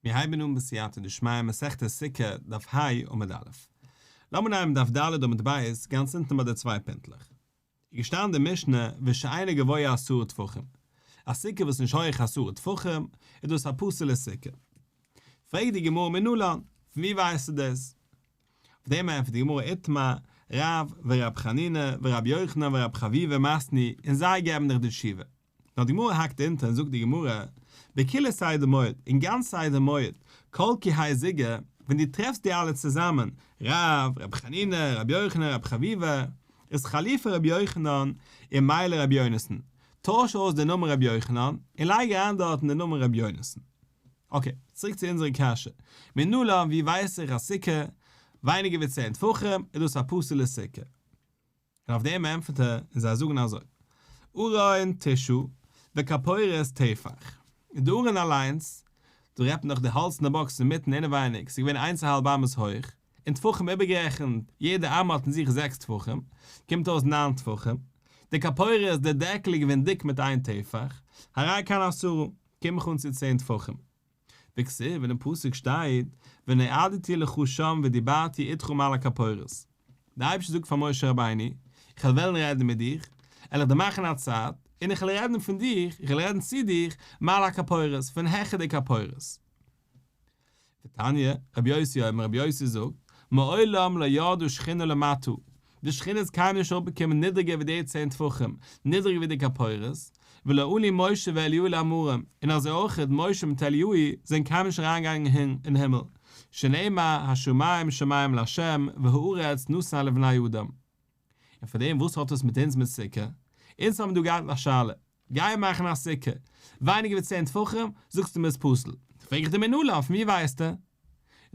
מיר הייבן אן בסייעתא דשמיא מסכת סוכה, דף ה עמוד א'. לאמיר נעמען דף ד' עמוד ב', גאנץ אונטן ביי די צוויי פינטלעך. איז געשטאנען די משנה ושאינו גבוה עשרה טפחים. א סוכה וואס איז נישט הויעך עשרה טפחים, איז דאס א פסול'ע סוכה. פרעגט די גמרא מנלן, פון וואו ווייסטו דאס? אויף דעם ענטפערט די גמרא איתמר, רב ורב חנינא ורבי יוחנן ורב חביבא מתנו, און זיי געבן דיך די תשובה. נאר די גמרא האקט אונטער און זאגט די גמרא, בכולהו סדר מועד, אין גאנץ סדר מועד, כל כי האי זוגא, ווען דו טרעפסט די אלע צוזאמען, רב, רבי חנינא, רבי יוחנן, רבי חביבא, איז חליפי רבי יוחנן ומעלי רבי יונתן, טויש אויס די נאמען רבי יוחנן און לייג אריין דארטן די נאמען רבי יונתן. okay, צוריק צו אונזערע קשיא, מנלן ווי ווייס איך אז סוכה ווייניגער ווי צען טפחים איז דאס א פסול'ע סוכה? און אויף דעם ענטפערט ער, און זיי זאגן אזוי, ארון תשעה וכפורת טפח, די ארון אליינס, דא רעדט מען דאך די האלצענע באקס אינמיטן אינעווייניג, ס'איז געווען איינס א האלב אמות הויך, אין טפחים איבערגערעכנט, יעדע אמה האט אין זיך זעקס טפחים, קומט אויס ניין טפחים, די כפורת, די דעקל איז געווען דיק מיט איין טפח, הרי כאן עשרה, קום איך אן צו צען טפחים. וכתיב, אינעם פסוק שטייט, ונועדתי לך שם ודיברתי אתך מעל הכפורת. דער אייבערשטער זאגט פאר משה רבינו, איך וועל וועלן רעדן מיט דיך, וועל איך דיר מאכן א צייט, און איך וועל רעדן פון דיך, איך וועל רעדן צו דיך, מעל הכפורת, פון העכער די כפורת. ותניא, רבי יוסי אומר, רבי יוסי זאגט, מעולם לא ירדה שכינה למטה, די שכינה איז קיינמאל נישט אראפגעקומען נידריגער ווי די צען טפחים, נידריגער ווי די כפורת, ולא עלו משה ואליהו למרום, און אזוי אויך משה מיט אליהו זענען קיינמאל נישט אריינגעגאנגען אין הימל, שנאמר השמים שמים לה' והארץ נתן לבני אדם. און פאר דעם וואס האט עס מיט אונז מיט סוכה? אונז האבן דא געהאט א שאלה, גיי מאכן א סוכה, ווייניגער ווי צען טפחים, זאגסטו מיר איז פסול, פרעג איך דיר מנלן, פון ווי ווייסטו? און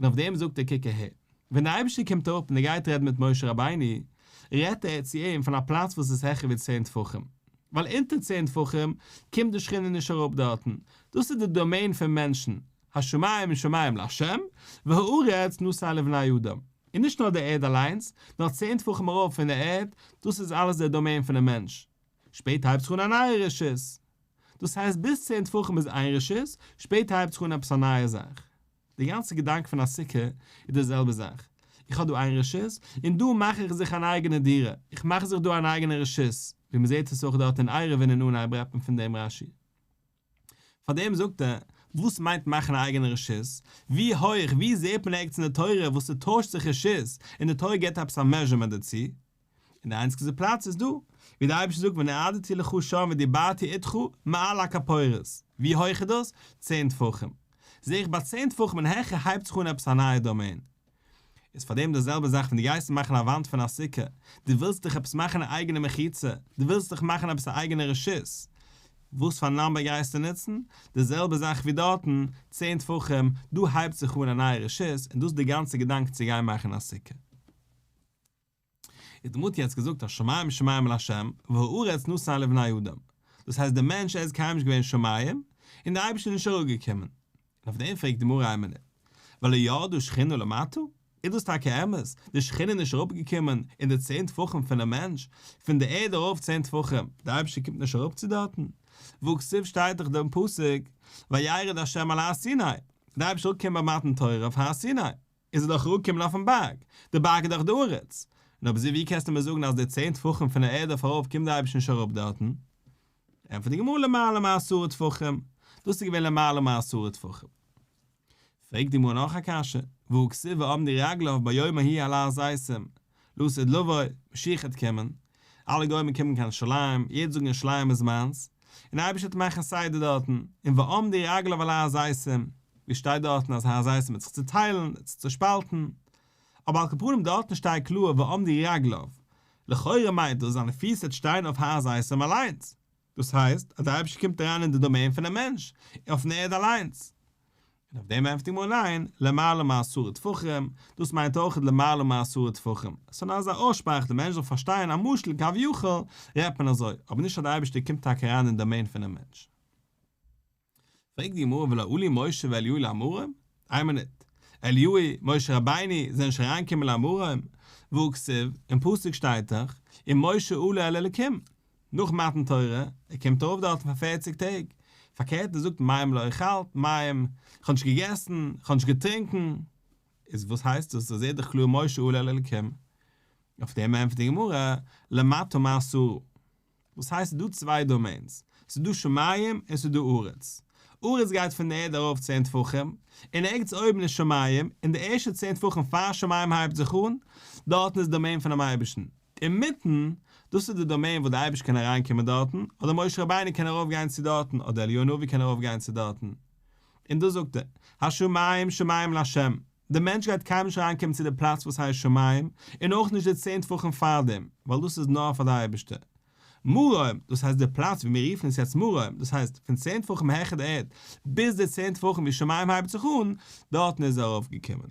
אויף דעם זאגט ער קוק אהער, ווען דער אייבערשטער קומט אראפ און ער גייט רעדן מיט משה רבינו, רעדט ער צו אים פון א פלאץ וואס איז העכער ווי צען טפחים, ווייל אונטער צען טפחים קומט די שכינה נישט אראפ דארטן, דאס איז די דאמעין פון מענטשן, השמים שמים לה' והארץ נתן לבני אדם, און נישט נאר די ערד אליינס, נאר צען טפחים ארויף פון די ערד, דאס איז אלעס די דאמעין פונעם מענטש. שפעטער הייבט זיך אן א נייע רשות. דאס הייסט ביז צען טפחים איז איין רשות, שפעטער הייבט זיך אן עפעס א נייע זאך. די גאנצע געדאנק פון א סוכה איז די זעלבע זאך. איך האב דא איין רשות, און דא מאך איך זיך אן אייגענע דירה, איך מאך זיך דא אן אייגענע רשות, ווי מ'זעט עס אויך דארט אין עירובין אין אנהייב רעדט מען פון דעם רש"י. פאר דעם זאגט ער, וואס מיינט מאכן א אייגענע רשות? ווי הויך, ווי זעט מען ערגעץ אין די תורה וואס ס'טוישט זיך רשות, און די תורה גיבט עפעס א measurement דערצו? און די איינציגסטע פלאץ איז דא, ווי דער אייבערשטער זאגט ונועדתי לך שם ודיברתי אתך מעל הכפורת, ווי הויך איז דאס? צען טפחים. זעה איך ביי צען טפחים און העכער הייבט זיך אן עפעס א נייע דאמעין. איז פאר דעם די זעלבע זאך ווען דו גייסט מאכן א וואנט פון א סוכה, דו ווילסט דיך עפעס מאכן א אייגענע מחיצה, דו ווילסט דיך מאכן עפעס א אייגענע רשות, וואס פאר number גייסטו נוצן? די זעלבע זאך ווי דארטן, צען טפחים, דא הייבט זיך אן א נייע רשות, און דאס איז די גאנצע געדאנק צו גיין מאכן א סוכה. איז די מוט יעצט געזאגט השמים שמים לה' והארץ נתן לבני אדם, דאס הייסט דער מענטש ער איז קיינמאל נישט געווען שמים, און דער אייבערשטער איז נישט אראפגעקומען. און אויף דעם פרעגט די גמרא איין מינוט, ולא ירדה שכינה למטה? איז דאס טאקע אמת, די שכינה איז נישט אראפגעקומען אין די צען טפחים פונעם מענטש, פון די ערד ארויף צען טפחים, דער אייבערשטער קומט נישט אראפ צו דארטן? והכתיב שטייט דאך דעם פסוק, וירד ה' על הר סיני, דער אייבערשטער איז אראפגעקומען ביי מתן תורה אויף הר סיני. איז ער דאך אראפגעקומען אויפן בארג, די בארג איז דאך די ארץ, און אויב אזוי ווי קענסטו מיר זאגן אז די צען טפחים פון די ערד אויף ארויף קומט די אייבערשטער נישט אראפ דארטן? ענטפערט די גמרא למעלה מעשרה טפחים, דאס איז געווען למעלה מעשרה טפחים. פרעגט די גמרא נאך א קשיא, והא כתיב ועמדו רגליו ביום ההוא על הר הזיתים, לעתיד לבוא, משיח העט קומען, אלע גוים קומען קיין ירושלים, יעדער זאגן ירושלים איז מיינס, און דער אייבערשטער וועט מאכן סדר דארטן, און ועמדו רגליו על הר הזיתים, ווי שטייט דארטן אז הר הזיתים וועט זיך צוטיילן, וועט זיך צושפאלטן, אבער על כל פנים דארטן שטייט קלאר ועמדו רגליו, לכאורה מיינט דאס זיינע פיס וועט שטיין אויף הר הזיתים אליינס, דאס הייסט אז דער אייבערשטער קומט אריין אין די דאמעין פונעם מענטש, אויפן ערד אליינס. און אויף דעם ענטפערט די גמרא ניין, למעלה מעשרה טפחים, דאס מיינט אויך למעלה מעשרה טפחים, עס איז נאר אזא אויסשפראך די מענטש זאל פארשטיין א משל כביכול רעדט מען אזוי, אבער נישט אז דער אייבערשטער קומט טאקע אריין אין דאמעין פונעם מענטש. פרעגט די גמרא ולא עלו משה ואליהו למרום? איין מינוט, אליהו, משה רבינו, זענען נישט אריינגעקומען למרום? והא כתיב, אין פסוק שטייט דאך, ומשה עלה אל אלקים, נאך מתן תורה, ער קומט ארויף דארטן פאר פערציג טעג. פארקערט ער זאגט מים לא אכלת, מים, איך האב נישט געגעסן, איך האב נישט געטרינקן, איז וואס הייסט דאס? ער זעט דאך קלאר משה עלה אל האלקים. אויף דעם ענטפערט די גמרא, למטה מעשרה. וואס הייסט ס'איז דא צוויי domains, ס'איז דא שמים און ס'איז דא ארץ. ארץ גייט פון די ערד ארויף צען טפחים, און ערגעץ אויבן איז שמים, און די ערשטע צען טפחים פאר שמים הייבט זיך אן, דארטן איז די domain פונעם אייבערשטן. אינמיטן, דאס איז די domain וואס די אייבערשטער קען אריינקומען דארטן, אדער משה רבינו קען ארויפגיין צו דארטן, אדער אליהו הנביא קען ארויפגיין צו דארטן. און דאס זאגט ער, השמים שמים לה', דער מענטש גייט קיינמאל נישט אריינקומען צו די פלאץ וואס הייסט שמים, און אויך נישט די צען טפחים פארדעם, ווייל דאס איז נאר פאר די אייבערשטער. מרום, דאס הייסט די פלאץ ווי מיר רופן עס יעצט מרום, דאס הייסט פון צען טפחים העכער די ערד, ביז די צען טפחים ווי שמים הייבט זיך אן, דארטן איז ער ארויפגעקומען.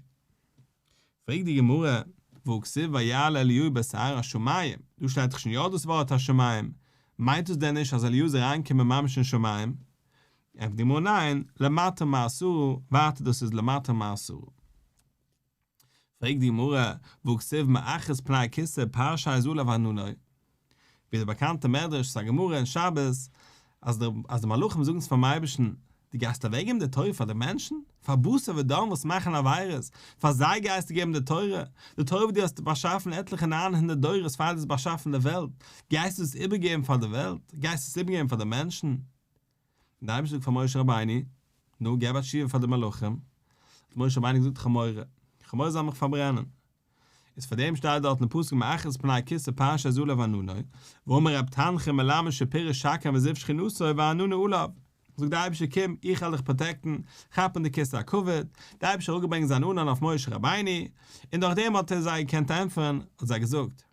פרעגט די גמרא, והא כתיב ויעל אליהו בסערה השמים, דא שטייט דאך שוין יא דאס ווארט השמים, מיינט דאס דען נישט אז אליהו איז אריינגעקומען ממש אין שמים? ענטפערט די גמרא ניין, למטה מעשרה, ווייטער דאס איז למטה מעשרה. פרעגט די גמרא, והא כתיב מאחת פני כסא פרשי זלב עננו, ווי די באקאנטע מדרש, ס'איז א גמרא אין שבת, אז די מלאכים זאגן צו פאר'ן אייבערשטן, דו גייסט אוועקגעבן די תורה פאר די מענטשן? פאר בשר ודם וואס מאכן עבירות, פאר זיי גייסטו געבן די תורה? די תורה וואס דו האסט באשאפן עטליכע 900 דורות פאר דו האסט באשאפן די וועלט, גייסטו עס איבערגעבן פאר די וועלט? גייסטו עס איבערגעבן פאר די מענטשן? און דער אייבערשטער זאגט פאר משה רבינו, נו, געב א תשובה פאר די מלאכים. האט משה רבינו געזאגט, איך האב מורא, איך האב מורא זיי זאלן מיך פארברענען. איז פאר דעם שטייט דארט אין פסוק מאחת פני כסא פרשי זלב עננו, ואמר רב תנחום מלמד שפירש שקן וזיו שכינותו ועננו עליו, זאגט דער אייבערשטער קום איך וועל דיך protect ן, כאפ אן די כסא הכבוד, דער אייבערשטער האט אראפגעברענגט זיין ענן אויף משה רבינו, און דורך דעם האט ער זיי געקענט ענטפערן, האט זיי געזאגט,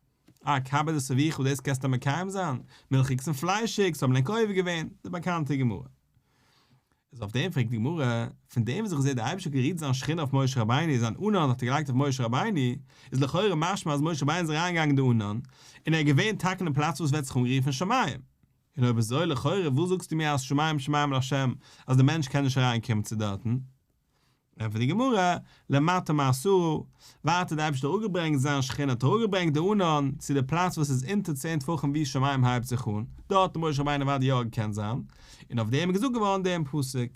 אה, כבד את אביך דאס קענסטו מקיים זיין, מילכיגס און פליישיגס האבן ענק עובר געווען, די באקאנטע גמרא. איז אויף דעם פרעגט די גמרא, פון דעם וואס איך זע דער אייבערשטער האט גערוהט זיין שכינה אויף משה רבינו, זיין ענן האט ער געלייגט אויף משה רבינו, איז לכאורה משמע אז משה רבינו איז אריינגעגאנגען אין די ענן, און ער איז געווען טאקע אין די פלאץ וואס ווערט זיך אנגערופן שמים. און אויב אזוי לכאורה וואס זאגסטו מיר אז שמים שמים לה' אז דער מענטש קען נישט אריינקומען צו דארטן? ענטפערט די גמרא, למטה מעשרה, ווייטער דער אייבערשטער האט אראפגעברענגט זיין שכינה האט אראפגעברענגט די ענן צו די פלאץ וואס איז אונטער צען טפחים ווי שמים הייבט זיך אן, דארט האט משה רבינו אוודאי יא געקענט זיין, און אויף דעם איז געזאגט געווארן דעם פסוק.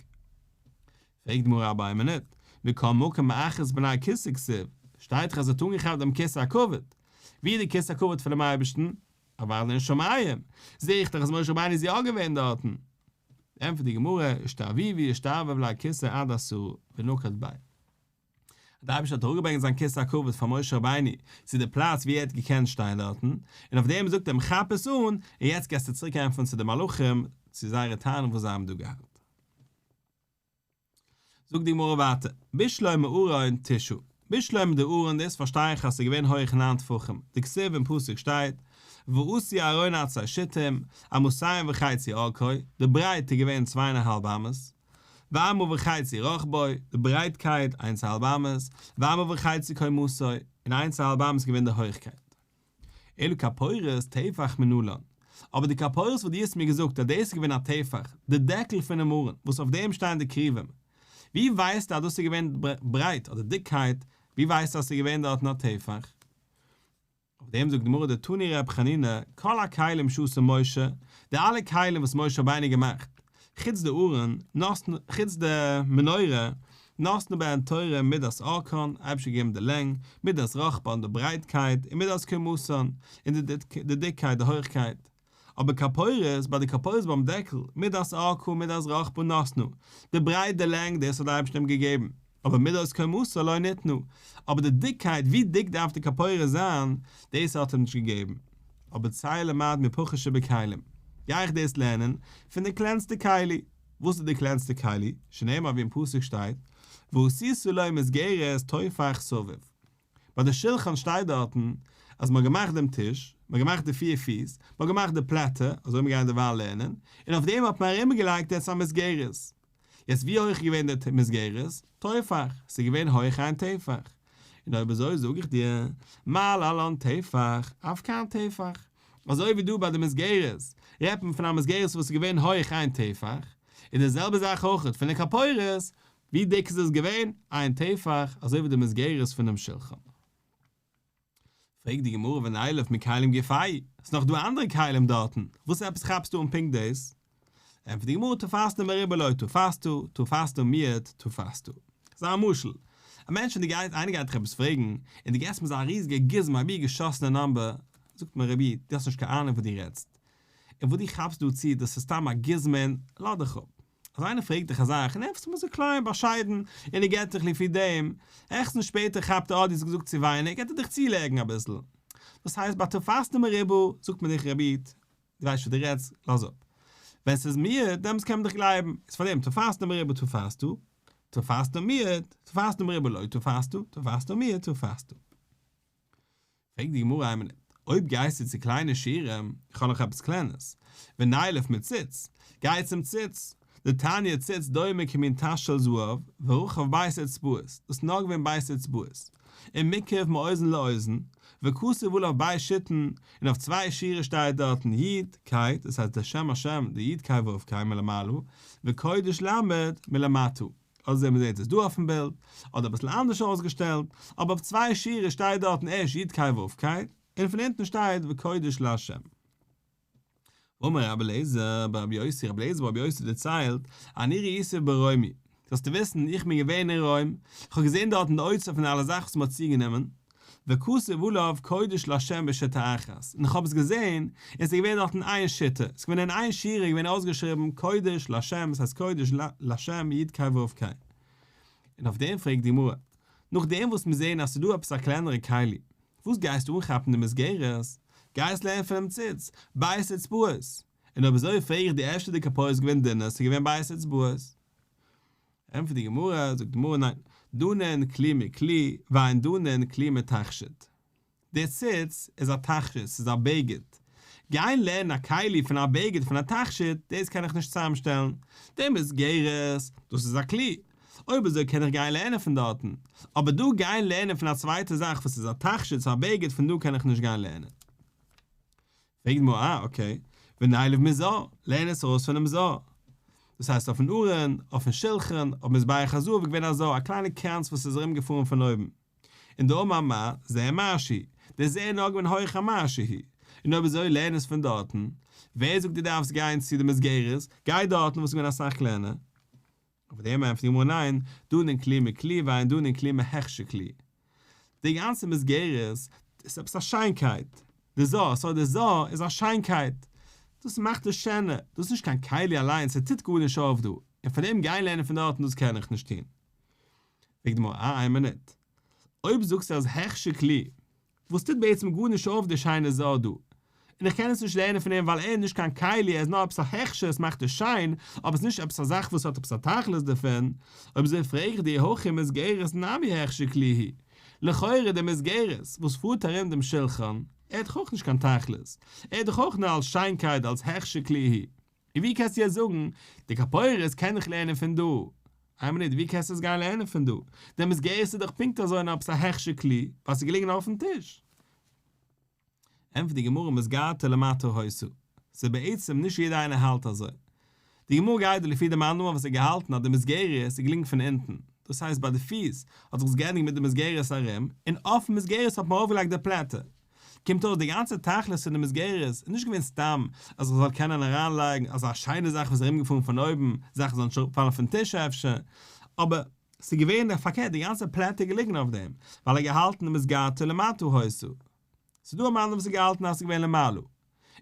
פרעגט די גמרא אבער איין מינוט, מכל מקום מאחת פני כסא כתיב, שטייט דאך אז ער האט אנגעכאפט דעם כסא הכבוד, ווי איז די כסא הכבוד פונעם אייבערשטן? אוודאי אין שמים, זע איך דאך אז משה רבינו איז יא געווען דארטן. ענטפערט די גמרא, אשתרבובי אשתרבב ליה כסא עד עשרה, ונקט ביה. דער אייבערשטער האט אראפגעברענגט זיין כסא הכבוד פאר משה רבינו צו די פלאץ ווי ער האט געקענט שטיין דארטן, און אויף דעם זאגט ער אים כאפ עס אן, און יעצט גייסטו צוריק ענטפערן צו די מלאכים צו זייערע טענות וואס זיי האבן דא געהאט. זאגט די גמרא ווייטער, בשלמא ארון תשעה, בשלמא די ארון דאס פארשטיי איך אז ס'איז געווען הויעך ניין טפחים, דכתיב אין פסוק שטייט, ועשו ארון עצי שיטים, אמתים וחצי ארכו, די ברייט איז געווען צוויי און א האלב אמות, ואמה וחצי רחבו, די ברייטקייט איינס א האלב אמות, ואמה וחצי קומתו, און איינס א האלב אמות איז געווען די הויכקייט. אלא כפורת טפח מנלן. אבער די כפורת וואס דו האסט מיר געזאגט אז דאס איז געווען א טפח, די דעקל פונעם ארון, וואס אויף דעם שטייען די כרובים, ווי ווייסטו אז דאס איז געווען ברייט אדער דיקקייט, ווי ווייסטו אז ס'איז געווען דארטן א טפח? אויף דעם זאגט די גמרא דתני ר' חנינא, כל הכלים שעשה משה, די אלע כלים וואס משה רבינו געמאכט, חוץ די ארון, חוץ די מנורה, נתנה בהן תורה מידת ארכן, אייבערשטער געגעבן די לענג, מידת רחבן, די ברייטקייט, און מידת קומתן, און די דיקקייט, די הויכקייט. אבער כפורת, ביי די כפורת ביים דעקל, מידת ארכה מידת רחבה נתנה, די ברייט די לענג, דאס האט די אייבערשטער אים געגעבן, אבער מידת קומתו לא ניתנה, אבער די דיקקייט, ווי דיק דארף די כפורת זיין, דאס האט ער נישט געגעבן. אבער צא ולמד מפחות שבכלים, גיי איך דאס לערנען פון די קלענסטע כלי. וואס איז די קלענסטע כלי? שנאמר ווי אין פסוק שטייט, ועשית לו מסגרת טופח סביב. ביי די שלחן שטייט דארטן אז מ'האט געמאכט דעם טיש, מ'האט געמאכט די פיר פיס, מ'האט געמאכט די פלעטער, אזוי מיר גייען דערווייל לערנען, און אויף דעם האט מען ארומגעלייגט יעצט א מסגרת. יעצט ווי הויך איז געווען די מסגרת? טופח, ס'איז געווען הויך איין טפח. און אויב אזוי זאג איך דיר, מה להלן טפח, אף כאן טפח. אזוי ווי דא ביי די מסגרת, רעדט מען פון א מסגרת וואס איז געווען הויך איין טפח, און די זעלבע זאך אויך פון די כפורת, ווי דיק איז עס געווען? איין טפח, אזוי ווי די מסגרת פונעם שלחן. פרעגט די גמרא ונילף מכלים גופייהו, ס'איז נאך דא אנדערע כלים דארטן, וואס עפעס כאפסטו אן פונקט דאס? ענטפערט די גמרא תפסת מרובה לא תפסת, תפסת מועט תפסת. ס'איז א משל, א מענטש ווען דו גייסט, איינער גייט דיך עפעס פרעגן, און דו געבסט אים אזא ריזיגע גוזמא אבי געשאסענע נאמבער, זאגט מען רבי דו האסט נישט קיין אהנונג וואס דו רעדסט, און וואס דו כאפסט דא צו דאס איז סתם א גוזמא און לאז דיך אפ. אז איינער פרעגט דיך א זאך און ענטפערסט אים אזוי קליין באשיידן און ער געבט דיך לפי דעם, העכסטנס שפעטער כאפט ער אה דו האסט געזאגט צו ווייניג גייט ער דיך צולייגן אביסל. דאס הייסט ביי תפסת מרובה זאגט מען דיך רבי דו ווייסט וואס דו רעדסט, לאז אפ. ווען ס'איז מועט, דעמאלטס קען מען דיך גלייבן. איז פארדעם תפסת מרובה תפסת, תפסת מועט, תפסת מרובה לא תפסת, תפסת מועט תפסת. פרעגט די גמרא איין מינוט, אויב גייסטו צו קליינע שיעורים, איך האב נאך עפעס קלענערס, ונילף מציץ, גיי צום ציץ, דתניא ציץ דומה כמין טש של זהב, ורחב ב' אצבעות, דאס איז נאר געווען ב' אצבעות, ומוקף מאוזן לאוזן, וכתוב עליו ב' שיטין, און אויף צוויי שורות שטייט דארטן י' ק', דאס הייסט דער שם השם, די י' ק' ו' ק' מלמעלה, וקודש ל' מלמטה, אזוי ווי מען זעט עס דא אויפן בילד, אדער אביסל אנדערש אויסגעשטעלט, אבער אויף צוויי שורות שטייט דארטן ערשט י' ק' ו' ק', און פון אונטן שטייט וקודש לה'. אמר רבי אליעזר ברבי יוסי, רבי אליעזר ברבי יוסי דערציילט, אני ראיתיו ברומי, זאלסטו וויסן, איך בין געווען אין רוים, איך האב געזען דארטן די אוצר פון אלע זאכן וואס מען האט צוגענומען, וכתוב עליו קודש לה' בשיטה אחת, און איך האב עס געזען, און עס איז געווען דארטן איין שיטה, עס איז געווען אין איין שורה געווען אויסגעשריבן קודש לה', עס הייסט קודש לה' י' ק' ו' ק'. און אויף דעם פרעגט די גמרא, נאכדעם וואס מיר זעען אז ס'איז דא עפעס א קלענערע כלי, וואס גייסטו אנכאפן די מסגרת? גייסט לערנען פונעם ציץ, ב' אצבעות. און אויב אזוי פרעג איך דיר אפשר די כפורת איז געווען דינער, ס'איז געווען ב' אצבעות. ענטפערט די גמרא, זאגט די גמרא ניין, דנין כלי מכלי, ואין דנין כלי מתכשיט. דער ציץ איז א תכשיט, ס'איז א בגד. גיין לערנען א כלי פון א בגד פון א תכשיט, דאס קען איך נישט צוזאמשטעלן. די מסגרת, דאס איז א כלי. אויב אזוי קען איך גיין לערנען פון דארטן. אבער דא גיין לערנען פון א צווייטע זאך וואס איז א תכשיט צו א בגד פון דא קען איך נישט גיין לערנען. פרעגט די גמרא, אה אקעי, ונילף מזר, לערן עס ארויס פונעם זר. דאס הייסט אויפן ארון, אויפן שלחן, אויף מזבח הזהב איז געווען א זר, א קליינע קראנץ וואס איז ארום געפארן פון אויבן. און דאמר מר, זה משהו, דער זר איז נאר געווען הויך א משהו. און אויב אזוי לערן עס פון דארטן. ווער זאגט דו דארפסט גיין צו די מסגרת, גיי דארטן וואס איז געווען אסאך קלענער. אויף דעם ענטפערט די גמרא ניין, דנין כלי מכלי ואין דנין כלי מהכשר כלי. די גאנצע מסגרת איז עפעס א שיינקייט, די זר, סארי די זר איז א שיינקייט, דאס מאכט עס שענער, דאס איז נישט קיין כלי אליינס, ס'טוט גארנישט אויף דא, און פאר דעם גיין לערנען פון דארטן דאס קען איך נישט טון. פרעגט די גמרא, אה איין מינוט, אויב זאגסטו אז הכשר כלי וואס טוט בעצם גארנישט אויף די שיינע זר דא, און איך קען עס נישט לערנען פון אים ווייל ער איז נישט קיין כלי ער איז נאר עפעס א הכשר עס מאכט עס שיין, אבער עס איז נישט עפעס א זאך וואס האט עפעס א תכלית דערפון, אויב אזוי פרעג איך דיר הכא מסגרת נמי הכשר כלי היא, לכאורה די מסגרת וואס פארט ארום דעם שלחן, ער האט דאך אויך נישט קיין תכלית, ער איז דאך אויך נאר אלס שיינקייט אלס הכשר כלי היא. און ווי קענסטו יעצט זאגן, די כפורת קען איך לערנען פון דא? איין מינוט, ווי קענסטו עס גיין לערנען פון דא? די מסגרת איז דאך פונקט אזוי נאר עפעס א הכשר כלי, ווייל ס'איז געליגן אויפן טיש. ענטפערט די גמרא מסגרתו למטה היתה. ס'איז בעצם נישט יעדער איינער האלט אזוי. די גמרא גייט דא לפי די מאן דאמר וואס האט געהאלטן אז די מסגרת איז געליגן פון אונטן, דאס הייסט ביי די פיס האט זיך עס געענדיגט מיט די מסגרת ארום, און אויפן מסגרת האט מען ארויפגעלייגט די פלעטער. קומט אויס די גאנצע תכלית פון די מסגרת איז נישט געווען סתם אז איך זאל קענען אריינלייגן אזא שיינע זאך וואס איז ארומגעפארן פון אויבן, זאכן זאלן נישט אראפפאלן פון טיש אפשר, אבער ס'איז געווען פארקערט די גאנצע פלעטער געליגן אויף דעם, ווייל ער האט געהאלטן מסגרתו למטה היתה. ס'איז דא א מאן וואס האט געהאלטן אז ס'איז געווען למעלה,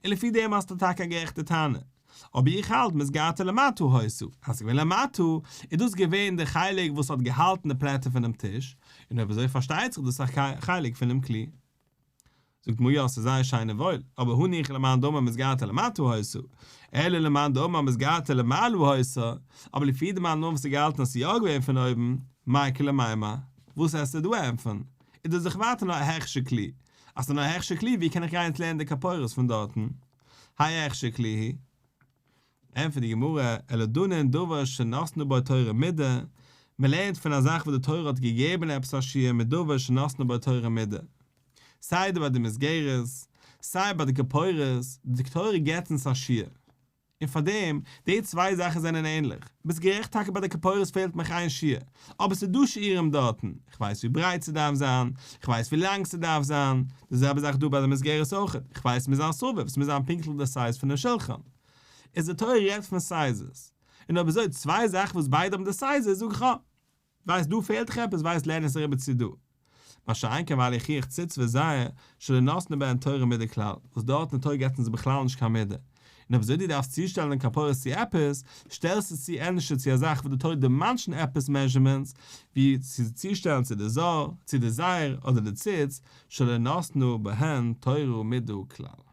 און לפי דעם האסטו טאקע א גערעכטע טענה, אבער איך האלט מסגרתו למטה היתה, אז ס'איז געווען למטה, איז דאס געווען די חלק וואס האט געהאלטן די פלעטער פונעם טיש, און אויב אזוי פארשטייט זיך דאס א חלק פונעם כלי. זאגט די גמרא יא ס'איז זייער שיין און וואויל, אבער הניחא למאן דאמר מסגרתו למטה היתה, אלא למאן דאמר מסגרתו למעלה היתה, אבער לפי די מאן דאמר וואס האט געהאלטן אז ס'איז יא געווען פון אויבן, מאי איכא למימר, וואס וועסטו דא ענטפערן? איז דאס דאך ווייטער נאר א הכשר כלי, אז ס'איז נאר א הכשר כלי ווי קען איך גיין לערנען די כפורת פון דארטן? האי הכשר כלי הוא. ענטפערט די גמרא, אלא דנין דבר שנתנה בו תורה מידה, מען לערנט פון א זאך וואס די תורה האט געגעבן עפעס א שיעור מדבר שנתנה בו תורה מידה. סיי ביי די מסגרת, סיי ביי די כפורת, די תורה געבט אונז א שיעור. און פאר דעם, די צוויי זאכן זענען ענליך. ביסט גערעכט טאקע ביי די כפורת פעלט מיך איין שיעור, אבער ס'איז דא שיעורים דארטן, איך ווייס ווי ברייט ס'דארף זיין, איך ווייס ווי לאנג ס'דארף זיין, די זעלבע זאך דא ביי די מסגרת אויך, איך ווייס ס'מוז זיין סביב, ס'מוז זיין פונקטליך די size פונעם שלחן. איז די תורה רעדט פון sizes. און אויב אזוי צוויי זאכן וואס ביידע האבן די sizes, זאג איך אה, ווייסט דא פעלט דיך עפעס, ווייסט לערן עס אריבער צו דא. מה שאין כן בל יוכיח ציץ וזר, שלא נתנה בהן תורה מידה כלל, וואס דארט אין תורה געבט אונז בכלל נישט קיין מידה. און אויב אזוי דו דארפסט צושטעלן דעם כפורת צו עפעס, שטעלסטו צו ענדערשער צו א זאך וואס די תורה דערמאנט שוין עפעס measurements, ווי צו צושטעלן צו די זר, צו די זר אדער די ציץ, שלא נתנה בהן תורה מידה כלל.